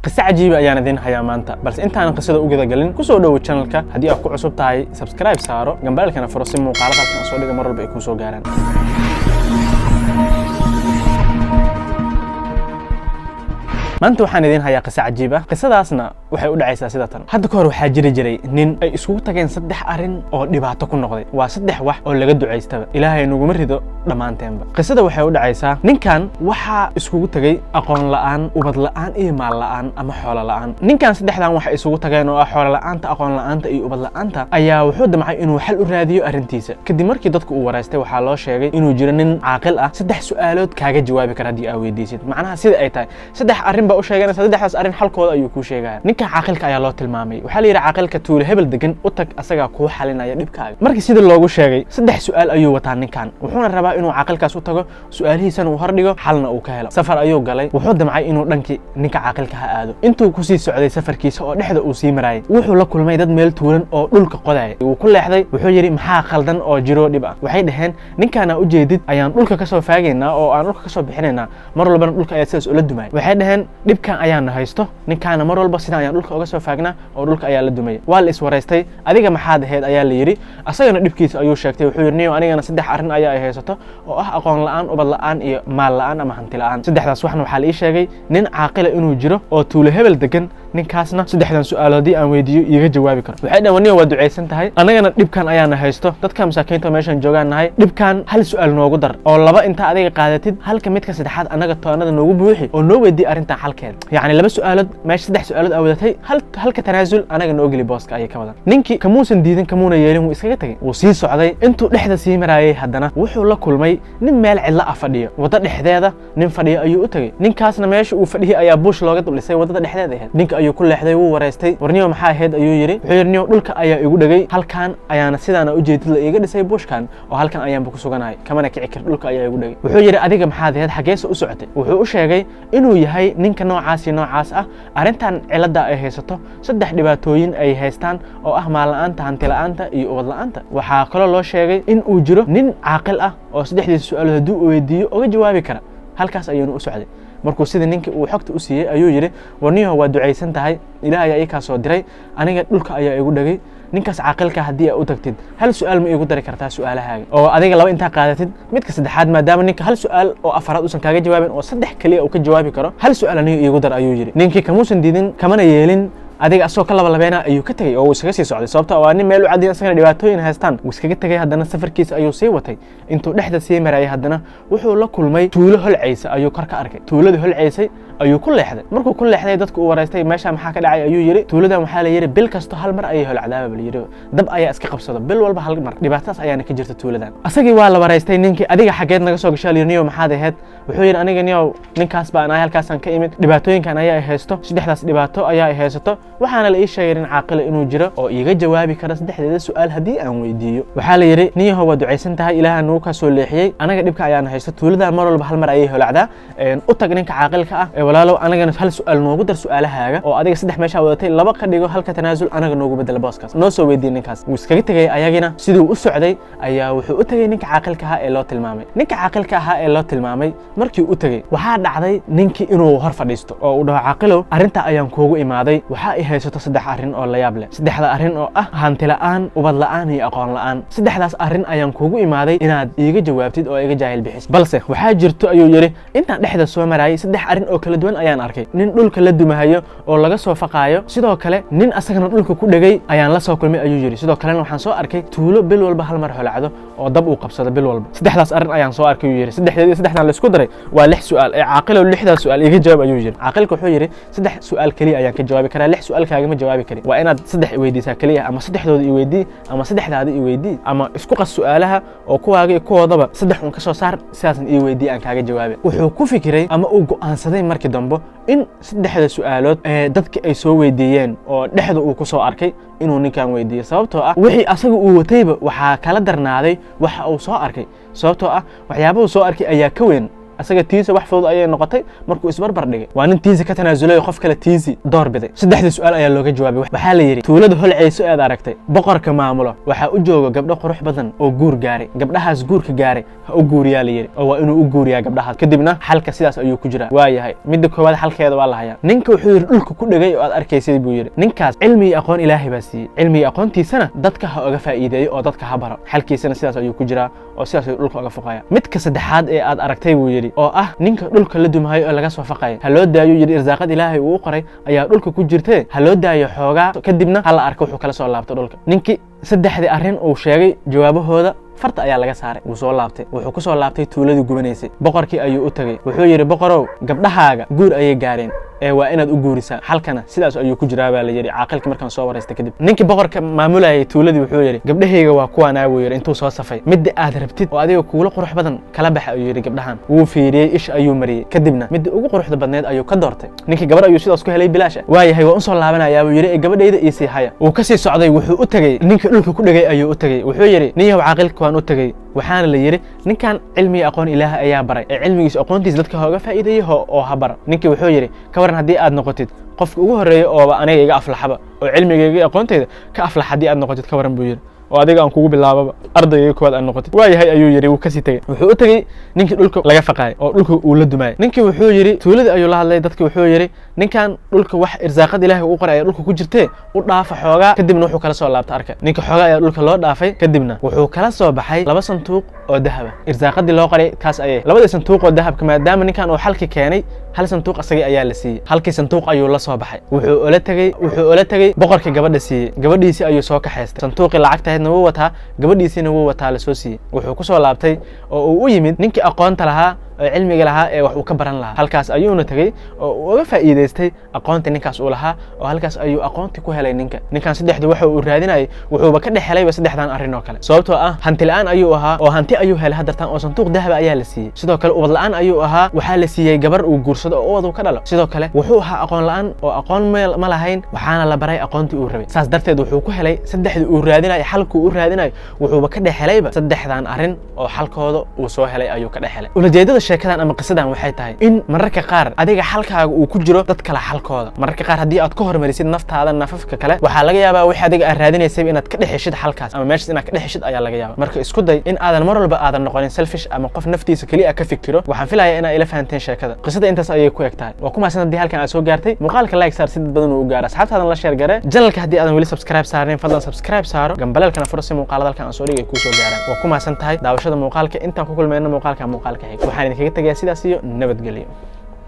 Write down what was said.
Qiso cajiiba ayaan idiin hayaa maanta, balse intaanan qisada u gudagelin, kusoo dhowo channelka. Haddii aad ku cusub tahay, subscribe saaro, gambaleelkana furo si muuqaalada halkan aan soo dhiga mar walba ay kuu soo gaaraan. Maanta waxaan idiin hayaa qiso cajiib ah. Qisadaasna waxay u dhacaysaa sida tan. Hadda ka hor waxaa jiri jiray nin ay iskugu tageen saddex arrin oo dhibaato ku noqday. Waa saddex wax oo laga ducaystaba, Ilaahay nuguma rido dhammaanteenba. Qisada waxay u dhacaysaa, ninkan waxaa iskugu tegey aqoon la'aan, ubad la'aan iyo maal la'aan ama xoolo la'aan. Ninkan saddexdan waxay isugu tageen oo ah xoolo la'aanta, aqoon la'aanta iyo ubad la'aanta ayaa wuxuu damcay inuu xal u raadiyo arrintiisa. Kadib markii dadku uu waraystay, waxaa loo sheegay inuu jiro nin caaqil ah, saddex su'aalood kaaga jawaabi kara haddii aa weydiisid. Macnaha sida ay tahay, saddex arrin baa u sheeganaysa, saddexdaas arrin xalkooda ayuu kuu sheegaya. Ninka caaqilka ayaa loo tilmaamay. Waxaa la yidhi, caaqilka tuulo hebel degan u tag, asagaa kuu xalinaya dhibkaaga. Markii sida loogu sheegay, saddex su'aal ayuu wataa ninkan, wuxuuna rabaa inuu caaqilkaas u tago, su'aalihiisana uu hordhigo, xalna uu ka helo. Safar ayuu galay. Wuxuu damcay inuu dhankii ninka caaqilka ha aado. Intuu kusii socday safarkiisa oo dhexda uu sii maraayay, wuxuu la kulmay dad meel tuuran oo dhulka qodaya. Wuu ku leexday. Wuxuu yidhi, "Maxaa khaldan oo jiroo dhib ah?" Waxay dhaheen, "Ninkaana ujeedid ayaan dhulka kasoo faagaynaa oo aan dhulka kasoo bixinaynaa, mar walbana dhulka ayaa sidaas ula dumaya." Waxay dhaheen, "Dhibkan ayaana haysto, ninkaana mar walba sidan ayaan dhulka uga soo faagnaa oo dhulka ayaa la dumaya." Waa la iswaraystay. "Adiga maxaad ahayd?" ayaa la yidhi. Asagana dhibkiisa ayuu sheegtay. Wuxuu yidhi, "Niyo, anigana saddex arrin ayaa ay haysato oo ah aqoon la'aan, ubad la'aan iyo maal la'aan ama hanti la'aan. Saddexdaas waxna waxaa la ii sheegay nin caaqila inuu jiro oo tuulo hebel degan, ninkaasna saddexdan su'aalood haddii aan weydiiyo iiga jawaabi karo." Waxay dhaheen, "Niyo, waa ducaysan tahay, annagana dhibkan ayaana haysto, dadka masaakiinta meeshan joogaan nahay. Dhibkan hal su'aal noogu dar oo laba inta adiga qaadatid, halka midka saddexaad annaga toonada noogu buuxi oo noo weydii arrintan xalkeeda. Yacni laba su'aalood meesha saddex su'aalood aa wadatay, hal halka tanaasul anaga noo geli booska," ayay ka wadan. Ninkii kamuusan diidin, kamuuna yeelin, wuu iskaga tegey, wuu sii socday. Intuu dhexda sii maraayay, haddana wuxuu la kulmay nin meel cidla ah fadhiyo. Waddo dhexdeeda nin fadhiyo ayuu u tegey. Ninkaasna meesha uu fadhiyay ayaa buush looga duldhisay, waddada dhexdeeda ahayd. Ninka ayuu ku leexday, wuu wareystay. "Warniyo, maxaa ahayd?" ayuu yidhi. Wuxuu yidhi, "Niyo, dhulka ayaa igu dhegay, halkan ayaana sidaana ujeedid la iiga dhisay buushkan oo halkan ayaanba ku suganahay, kamana kici kar, dhulka ayaa igu dhegay." Wuxuu yidhi, "Adiga maxaad ahayd? Xageese u socotay?" Wuxuu u sheegay inuu yahay ninka noocaasi noocaas ah, arrintan cilada ay haysato, saddex dhibaatooyin ay haystaan oo ah maal la'aanta, hanti la'aanta iyo ubad la'aanta. Waxaa kaloo loo sheegay in uu jiro nin caaqil ah oo saddexdiisa su'aalood haddii uu weydiiyo uga jawaabi kara, halkaas ayuuna u socday. Markuu sidii ninkii uu xogta u siiyey, ayuu yidhi, "Warniyaho, waa ducaysan tahay, Ilaah ayaa ii kaa soo diray. Aniga dhulka ayaa igu dhegay. Ninkaas caaqilka haddii aa u tagtid, hal su'aal ma iigu dari kartaa su'aalahaaga oo adiga laba intaa qaadatid, midka saddexaad, maadaama ninka hal su'aal oo afaraad uusan kaaga jawaabin oo saddex keliya uu ka jawaabi karo, hal su'aal aniga iigu dar?" ayuu yidhi. Ninkii kamuusan diidin, kamana yeelin. Adiga asagoo ka labalabeena ayuu ka tegey oo uu iskaga sii socday, sababto waa nin meel u cadiyan, isagana dhibaatooyin haystaan. Wuu iskaga tegey. Haddana safarkiisa ayuu sii watay. Intuu dhexda sii marayay, haddana wuxuu la kulmay tuulo holcaysa ayuu kor ka arkay. Tuuladii holcaysay ayuu ku leexday. Markuu ku leexday, dadku uu waraystay. "Meesha maxaa ka dhacay?" ayuu yidhi. "Tuuladan waxaa la yidhi bil kasto hal mar ayay holcdaaba la yidhi, dab ayaa iska qabsado bil walba hal mar, dhibaatadaas ayaana ka jirta tuuladan." Asagii waa la waraystay. Ninkii, "Adiga xageed naga soo gashaa?" Niyo, maxaad ahayd? Wuxuu yidhi, "Aniga niyow, ninkaas baan ahay, halkaasaan ka imid, dhibaatooyinkan ayaa ay haysto, saddexdaas dhibaato ayaa ay haysato. Waxaana la ii sheegay nin caaqila inuu jiro oo iiga jawaabi kara saddexdeeda su'aal haddii aan weydiiyo." Waxaa la yidhi, "Niyaho, waa ducaysan tahay, Ilaaha nugu kaa soo leexiyey. Anaga dhibka ayaana haysto, tuuladan mar walba hal mar ayay holacdaa. U tag ninka caaqilka ah ee walaalow, anagana hal su'aal noogu dar su'aalahaaga oo adiga saddex meeshaa wadatay laba ka dhigo, halka tanaasul anaga noogu bedela booskaas, noo soo weydiin ninkaas." Wuu iskaga tegay. Ayagina siduu u socday ayaa wuxuu u tegey ninka caaqilka ahaa ee loo tilmaamay. Ninka caaqilka ahaa ee loo tilmaamay markii u tegey, waxaa dhacday ninkii inuu hor fadhiisto oo uu dhaho, "Caaqilow, arrinta ayaan kuugu imaaday. Waxa ay haysato saddex arrin oo la yaab leh, saddexda arrin oo ah hanti la'aan, ubad la'aan iyo aqoon la'aan. Saddexdaas arrin ayaan kuugu imaaday inaad iiga jawaabtid oo iga jaahil bixis. Balse waxaa jirto," ayuu yidhi, "intaan dhexda soo maraayay saddex arrin oo kala duwan ayaan arkay. Nin dhulka la dumahayo oo laga soo faqaayo, sidoo kale nin asagana dhulka ku dhegay ayaan la soo kulmay," ayuu yidhi. "Sidoo kalena waxaan soo arkay tuulo bil walba hal mar holacdo oo dab uu qabsado bil walba. Saddexdaas arrin ayaan soo arkay," ayuu yidhi. "Saddexdeed iyo saddexdan la isku daray waa lix su'aal ee caaqilow, lixdaas su'aal iiga jawaab," ayuu yidhi. Caaqilka wuxuu yidhi, "Saddex su'aal keliya ayaan ka jawaabi karaa, lix su'aal kaagama jawaabi karin. Waa inaad saddex i weydiisaa keliya, ama saddexdooda i weydii, ama saddexdaada i weydii, ama isku qas su'aalaha oo kuwaaga iyo kuwoodaba saddex un ka soo saar, sidaasna ii weydii, aan kaaga jawaabe." Wuxuu ku fikiray ama uu go'aansaday markii dambe in saddexda su'aalood ee dadka ay soo weydiiyeen oo dhexda uu ku soo arkay inuu ninkan weydiiyo, sababtoo ah wixii asaga uu watayba waxaa kala darnaaday waxa uu soo arkay, sababtoo ah waxyaabahu soo arkay ayaa ka weyn. Asaga tiisa wax fudud ayay noqotay markuu isbarbar dhigay. Waa nin tiisa ka tanaasulay oo qof kale tiisi door biday. Saddexdii su-aal ayaa looga jawaabay. Waxaa la yidhi, tuulada holcayso aad aragtay, boqorka maamulo waxaa u jooga gabdho qurux badan oo guur gaaray. Gabdhahaas guurka gaaray ha u guuriyaa la yidhi, oo waa inuu u guuriyaa gabdhahaas. Kadibna xalka sidaas ayuu ku jiraa. Waa yahay, midda koowaad xalkeeda waa la hayaa. Ninka wuxuu yidhi dhulka ku dhegay oo aad arkaysay buu yidhi, ninkaas cilmi iyo aqoon Ilaahay baa siiyey. Cilmi iyo aqoontiisana dadka ha oga faa'iideeyo oo dadka ha baro. Xalkiisana sidaas ayuu ku jiraa oo sidaas ayuu dhulka oga foqaya. Midka saddexaad ee aad aragtay buu yidhi, oo ah ninka dhulka la dumhayo oo laga soo faqaya, ha loo daayo yidhi. Irsaaqad Ilaahay uu u qoray ayaa dhulka ku jirtee, ha loo daayo xoogaa, kadibna ha la arko wuxuu kala soo laabto dhulka. Ninkii saddexdii arrin uu sheegay jawaabahooda farta ayaa laga saaray. Wuu soo laabtay. Wuxuu ku soo laabtay tuuladii gubanaysay. Boqorkii ayuu u tegey. Wuxuu yidhi, "Boqorow, gabdhahaaga guur ayay gaareen ee waa inaad u guurisaa. Xalkana sidaas ayuu ku jiraa," baa la yidhi caaqilkii markaan soo waraystay kadib. Ninkii boqorka maamulayay tuuladii wuxuu yidhi, "Gabdhahayga waa kuwaanaa," buu yidhi. Intuu soo safay, "Midda aad rabtid oo adiga kuula qurux badan kala baxa," ayuu yidhi. Gabdhahan wuu fiiriyey, ish ayuu mariyey, kadibna midda ugu quruxda badneed ayuu ka doortay. Ninkii gabar ayuu sidaas ku helay bilaash ah. "Waayahay, waan usoo laabanayaa," buu yidhi, "ee gabadhayda iisii haya." Wuu kasii socday. Wuxuu u tegey ninkii dhulka ku dhegay ayuu u tegey. Wuxuu yidhi, "Nin yahow, caaqilka waan u tegey, waxaana la yidhi ninkan cilmiga aqoon Ilaah ayaa baray ee cilmigiisa aqoontiisa dadka hooga faa'iideeyey oo ha bara." Ninkii wuxuu yidhi, "Ka waran haddii aad noqotid qofka ugu horreeya ooba aniga iga aflaxaba oo cilmigayga iyo aqoontayda ka aflax, haddii aad noqotid ka waran?" buu yidhi, "oo adiga aan kugu bilaababa ardayga koowaad aad noqotid." "Waayahay," ayuu yidhi. Wuu kasii tegey. Wuxuu u tegey ninkii dhulka laga faqaayay oo dhulka uu la dumaayay. Ninkii wuxuu yidhi, tuuladii ayuu la hadlay dadki. Wuxuu yidhi, "Ninkan dhulka wax irsaaqad Ilaahay uu qoray ayaa dhulka ku jirtee, u dhaafa xoogaa, kadibna wuxuu kala soo laabta arka." Ninka xoogaa ayaa dhulka loo dhaafay, kadibna wuxuu kala soo baxay laba sanduuq oo dahaba. Irsaaqadii loo qoray kaas ayay labadii sanduuq oo dahabka. Maadaama ninkan uu xalki keenay, hal sanduuq asagii ayaa la siiyey. Halkii sanduuq ayuu la soo baxay. Wuxuu ula tegey boqorkii gabadha siiyey. Gabadhiisii ayuu soo kaxaystay. Sanduuqii lacagta ahaydna wuu wataa, gabadhiisiina wuu wataa, la soo siiyey. Wuxuu ku soo laabtay oo uu u yimid ninkii aqoonta lahaa oo cilmiga lahaa ee wax uu ka baran lahaa. Halkaas ayuuna tegey oo uu uga faa'iidaystay aqoonta ninkaas uu lahaa, oo halkaas ayuu aqoontii ku helay ninka. Ninkan saddexdu waxa uu raadinayay wuxuuba ka dhex helayba saddexdan arrin oo kale, sababtoo ah hanti la'aan ayuu ahaa oo hanti ayuu helay haddartan oo sanduuq dahaba ayaa la siiyey. Sidoo kale ubad la'aan ayuu ahaa, waxaa la siiyey gabar uu guursado oo ubad uu ka dhalo. Sidoo kale wuxuu ahaa aqoon la'aan oo aqoon ma lahayn, waxaana la baray aqoontii uu rabay. Saas darteed wuxuu ku helay saddexdii uu raadinayo. Xalkuu u raadinayo wuxuuba ka dhex helayba saddexdan arrin oo xalkooda uu soo helay ayuu ka dhex helay. Ulajeedada sheekadan ama qisadan waxay tahay in mararka qaar adiga xalkaaga uu ku jiro dad kale xalkooda. Mararka qaar haddii aad ka hormarisid naftaada nafafka kale, waxaa laga yaabaa wixii adiga aad raadinaysay inaad ka dhex heshid xalkaas, ama meeshas inaad ka dhex heshid ayaa laga yaabaa. Marka isku day in aadan mar walba aadan noqonin selfish ama qof naftiisa keliya ka fikiro. Waxaan filayaa inaad ila fahanteen sheekada. Qisada intaas ayay ku eg tahay. Waa ku mahadsan haddii halkan aad soo gaartay. Muuqaalka like saar si dad badan uu u gaaro, asxaabtaadan la share garee. Channelka haddii aadan weli subscribe saarnayn, fadlan subscribe saaro, gambaleelkana furo si muuqaalada halkan aan soo dhigay kuu soo gaaraan. Waa ku mahadsan tahay daawashada muuqaalka. Intaan ku kulmayno muuqaalka muuqaalka xig, waxaan idinkaga tegayaa sidaas iyo nabadgelyo.